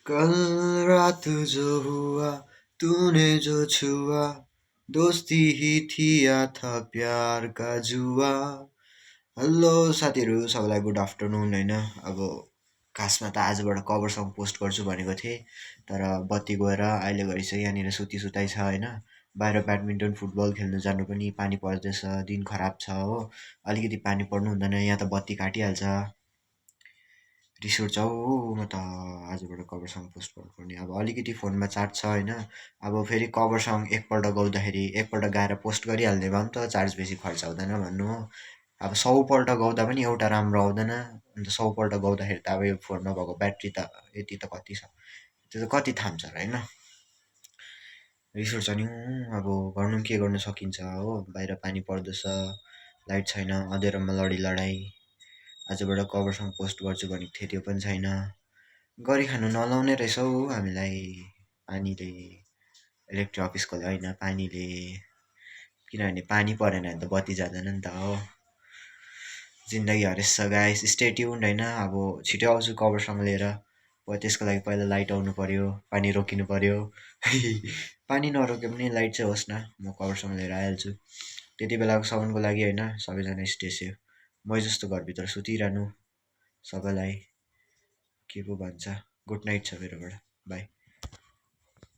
Call रात जो हुआ तूने जो छुआ दोस्ती ही थी या था प्यार का जुआ। हेलो साथीहरू सबैलाई गुड आफ्टरनुन होइन। अब खासमा त आजबाट कभर सङ पोस्ट गर्छु भनेको थिएँ, तर बत्ती गएर अहिले घरि चाहिँ यहाँनिर सुताइ छ होइन। बाहिर ब्याडमिन्टन फुटबल खेल्नु जानु पनि पानी पर्दैछ, दिन खराब छ हो। अलिकति पानी पर्नु हुँदैन, यहाँ त बत्ती काटिहाल्छ। रिस उठ्छ हौ म त आजबाट कभर सङ पोस्ट गर्नुपर्ने। अब अलिकति फोनमा चार्ज छ होइन। अब फेरि कभर सङ एकपल्ट गाउँदाखेरि एकपल्ट गाएर पोस्ट गरिहाल्ने भए पनि त चार्ज बेसी खर्च हुँदैन भन्नु हो। अब 100पल्ट गाउँदा पनि एउटा राम्रो आउँदैन, अन्त 100पल्ट गाउँदाखेरि त अब यो फोनमा भएको ब्याट्री त यति त कति छ, त्यो त कति थाम्छ र होइन। रिस उठ्छ नि अब गर्नु के गर्नु सकिन्छ हो। बाहिर पानी पर्दैछ, लाइट छैन, अँध्यारोमा लडिलडाइ। आजबाट कभर सङ पोस्ट गर्छु भनेको थिएँ, त्यो पनि छैन। गरिखानु नलाउने रहेछ हौ हामीलाई पानीले, इलेक्ट्रिक अफिसकोले होइन पानीले। किनभने पानी परेन भने त बत्ती जाँदैन नि त हो। जिन्दगी हरेस छ गाइस, स्टे ट्युन्ड होइन। अब छिटो आउँछु कभर सङ लिएर। त्यसको लागि पहिला लाइट आउनु पर्यो, पानी रोकिनु पर्यो। पानी नरोके पनि लाइट चाहिँ होस् न, म कभर सङ लिएर आइहाल्छु। त्यति बेलासम्मको लागि होइन, सबैजना स्टे सेफ। मै जस्तो घरभित्र सुतिरहनु सबैलाई के पो भन्छ। गुड नाइट छ मेरोबाट, बाई।